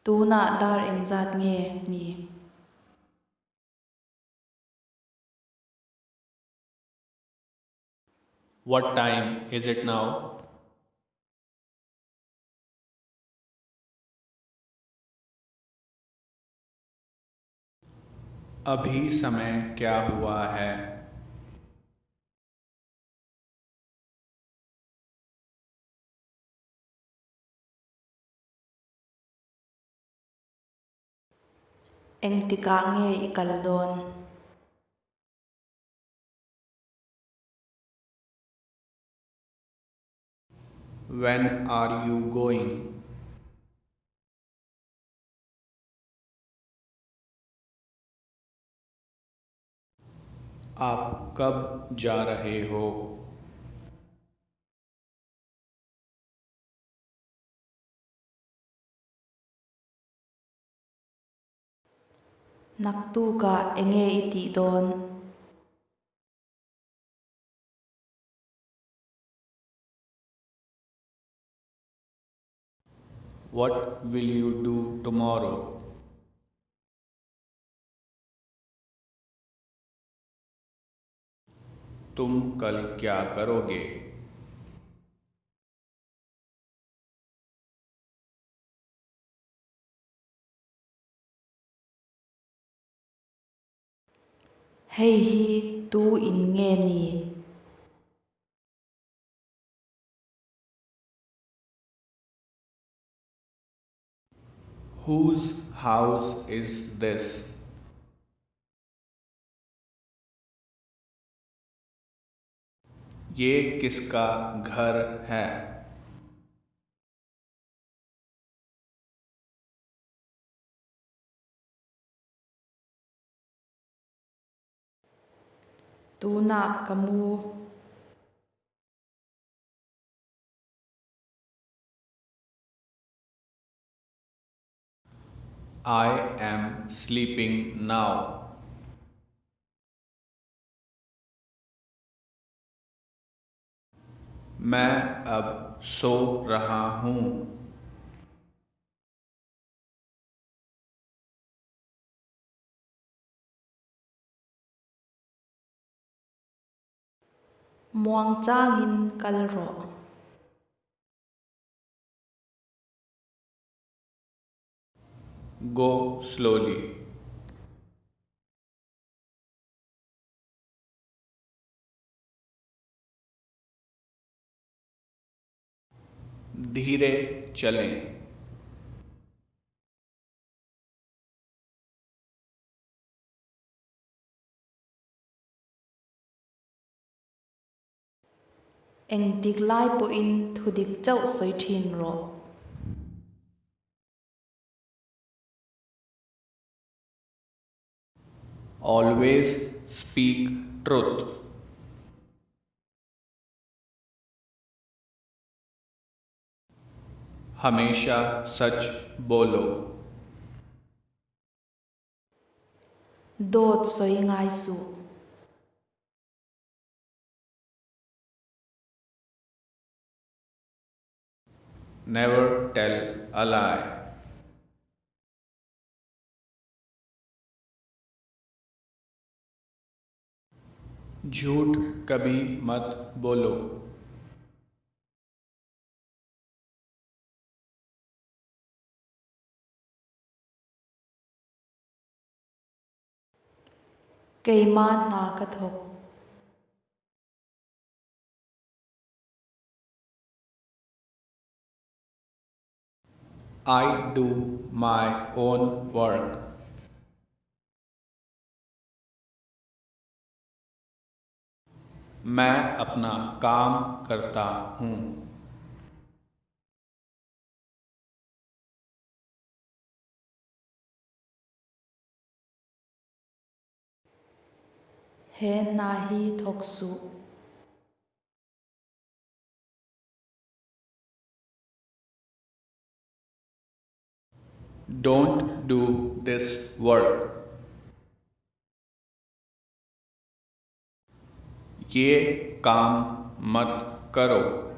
Tunah dar engzat nge ni? What time is it now? अभी समय क्या हुआ है? Engtikah nge i kal dawn? When are you going? आप कब जा रहे हो? Naktukah enge i tih dawn? What will you do tomorrow? तुम कल क्या करोगे? Hei hi tu in nge ni? Whose house is this? ये किसका घर है? Tunah ka mu. I am sleeping now. मैं अब सो रहा हूँ। Muangchangin kal rawh. Go slowly. धीरे चलें। Engtik lai pawhin thudik chauh sawi thin rawh. Always speak truth. हमेशा सच बोलो। Dawt sawi ngai suh. Never tell a lie. झूठ कभी मत बोलो। Keimah hna ka thawk. I do my own work. मैं अपना काम करता हूँ। He hna hi thawk suh. Don't do this work. ये काम मत करो।